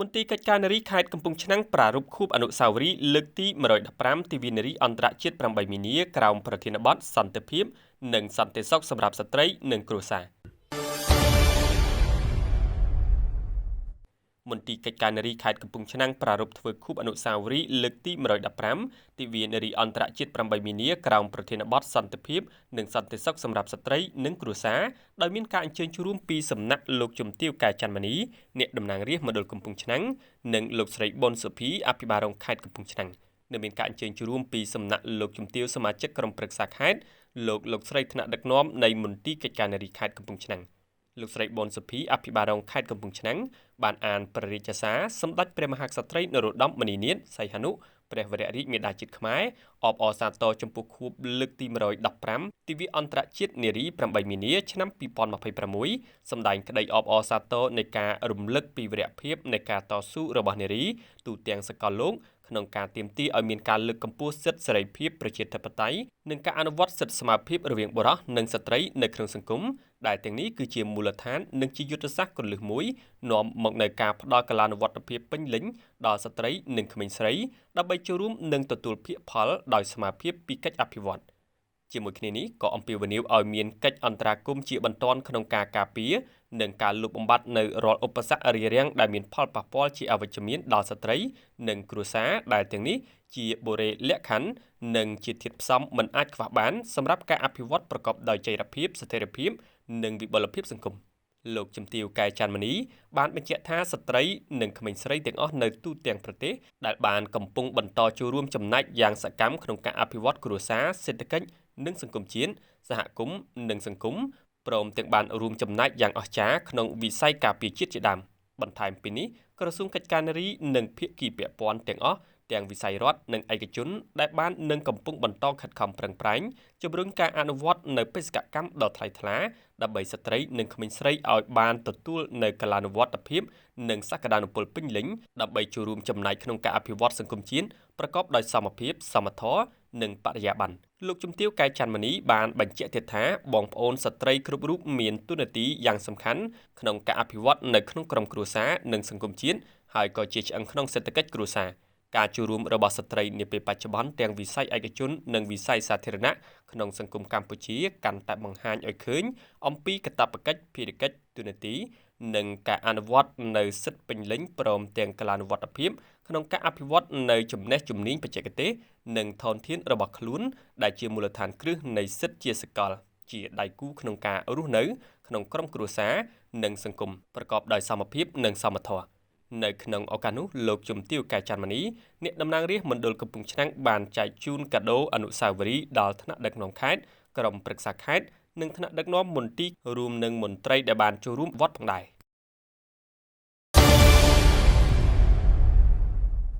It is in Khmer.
មន្ទីរកិច្ចការនារីខេត្តកំពង់ឆ្នាំងប្រារព្ធខួបអនុស្សាវរីយ៍លើកទី115ទិវានារីអន្តរជាតិ8មីនាក្រោមប្រធានបទសន្តិភាពនិងសន្តិសុខសម្រាប់ស្ត្រីនិងគ្រួសារមន្ទីរកិច្ចការនារីខេត្តកំពង់ឆ្នាំងប្រារព្ធធ្វើខួបអនុស្សាវរីយ៍លើកទី115ទិវានារីអន្តរជាតិ8មីនាក្រោមប្រធានបទសន្តិភាពនិងសន្តិសុខសម្រាប់ស្ត្រីនិងគ្រួសារដោយមានការអញ្ជើញចូលរួមពីសំណាក់លោកជំទាវកែច័ន្ទមនីអ្នកតំណាងរាស្ត្រមណ្ឌលកំពង់ឆ្នាំងនិងលោកស្រីប៊ុនសុភីអភិបាលរងខេត្តកំពង់ឆ្នាំងនៅមានការអញ្ជើញចូលរួមពីសំណាក់លោកជំទាវសមាជិកក្រុមប្រឹក្សាខេត្តលោកស្រីថ្នាក់ដឹកនាំនៃមន្ទីរកិច្ចការនារីខេត្តកំពង់ឆ្នាំងលោកស្រីប៊ុនសុភីអភិបាលរងខេត្តកំពង់ឆ្នាំងបានអានព្រះរាជសារសម្ដេចព្រះមហាក្សត្រីនរោត្តមមនីនាថសីហនុព្រះវររាជមាតាជាតិខ្មែរអបអរសាទរចំពោះខួបលើកទី115ទិវាអន្តរជាតិនារី8មីនាឆ្នាំ2026សម្ដែងក្តីអបអរសាទរនៃការរំលឹកពីវីរភាពនៃការតស៊ូរបស់នារីទូទាំងសកលលោកក្នុងការទាមទារឲ្យមានការលើកកម្ពស់សិទ្ធិសេរីភាពប្រជាធិបតេយ្យនិងការអនុវត្តសិទ្ធិស្មើភាពរវាងបុរសនិងស្ត្រីនៅក្នុងសង្គមដែលទាំងនេះគឺជាមូលដ្ឋាននិងជាយុទ្ធសាស្ត្រគន្លឹះមួយនាំមកនូវការផ្ដល់កាលានុវត្តភាពពេញលេញដល់ស្ត្រីនិងក្មេងស្រីដើម្បីចូលរួមនិងទទួលភាគផលដោយស្មើភាពពីកិច្ចអភិវឌ្ឍជាមួយគ្នានេះក៏អំពាវនាវឲ្យមានកិច្ចអន្តរាគមន៍ជាបន្ទាន់ក្នុងការការពារនិងការលុបបំបាត់នៅរាល់ឧបសគ្គរារាំងដែលមានផលប៉ះពាល់ជាអវិជ្ជមានដល់ស្ត្រីនិងគ្រួសារដែលទាំងនេះជាបុរេលក្ខខណ្ឌនិងជាធាតុផ្សំមិនអាចខ្វះបានសម្រាប់ការអភិវឌ្ឍប្រកបដោយចីរភាពស្ថិរភាពនិងវិបុលភាពសង្គមលោកជំទាវកែច័ន្ទមនីបានបញ្ជាក់ថាស្ត្រីនិងក្មេងស្រីទាំងអស់នៅទូទាំងប្រទេសដែលបានកំពុងបន្តចូលរួមចំណែកយ៉ាងសកម្មក្នុងការអភិវឌ្ឍគ្រួសារសេដ្ឋកិច្ចនិងសង្គមជាតិសហគមន៍និងសង្គមព្រមទាំងបានរួមចំណែកយ៉ាងអស្ចារ្យក្នុងវិស័យការពារជាតិជាដើមបន្ថែមពីនេះក្រសួងកិច្ចការនារីនិងភាគីពាក់ព័ន្ធទាំងអស់ទាំងវិស័យរដ្ឋនិងឯកជនដែលបាននឹងកំពុងបន្តខិតខំប្រឹងប្រែងជំរុញការអនុវត្តនៅបេសកកម្មដ៏ថ្លៃថ្លាដើម្បីស្ត្រីនិងក្មេងស្រីឲ្យបានទទួលនៅកាលានុវត្តភាពនិងសក្តានុពលពេញលេញដើម្បីចូលរួមចំណែកក្នុងការអភិវឌ្ឍសង្គមជាតិប្រកបដោយសមភាពសមធម៌និងបរិយាបន្នលោកជំទាវកែច័ន្ទមនីបានបញ្ជាក់ទៀតថាបងប្អូនស្ត្រីគ្រប់រូបមានតួនាទីយ៉ាងសំខាន់ក្នុងការអភិវឌ្ឍនៅក្នុងក្រុមគ្រួសារនិងសង្គមជាតិហើយក៏ជាឆ្អឹងក្នុងសេដ្ឋកិច្ចគ្រួសារការចូលរួមរបស់ស្ត្រីនាពេលបច្ចុប្បន្នទាំងវិស័យឯកជននិងវិស័យសាធារណៈក្នុងសង្គមកម្ពុជាកាន់តែបង្ហាញឲ្យឃើញអំពីកាតព្វកិច្ចភារកិច្ចតួនាទីនិងការអនុវត្តនៅសិទ្ធិពេញលេញព្រមទាំងកាលានុវត្តភាពក្នុងការអភិវឌ្ឍនៅចំណេះជំនាញបច្ចេកទេសនិងធនធានរបស់ខ្លួនដែលជាមូលដ្ឋានគ្រឹះនៃសិទ្ធិជាសកលជាដៃគូក្នុងការរស់នៅក្នុងក្រុមគ្រួសារនិងសង្គមប្រកបដោយសមភាពនិងសមធម៌នៅក្នុងឱកាសនោះលោកជំទាវកែច័ន្ទមនីអ្នកតំណាងរាស្ត្រមណ្ឌលកំពង់ឆ្នាំងបានចែកជូនកាដូអនុស្សាវរីយ៍ដល់ថ្នាក់ដឹកនាំខេត្តក្រុមប្រឹក្សាខេត្តនិងថ្នាក់ដឹកនាំមន្ទីររួមនឹងមន្ត្រីដែលបានចូលរួមវត្តផងដែរ។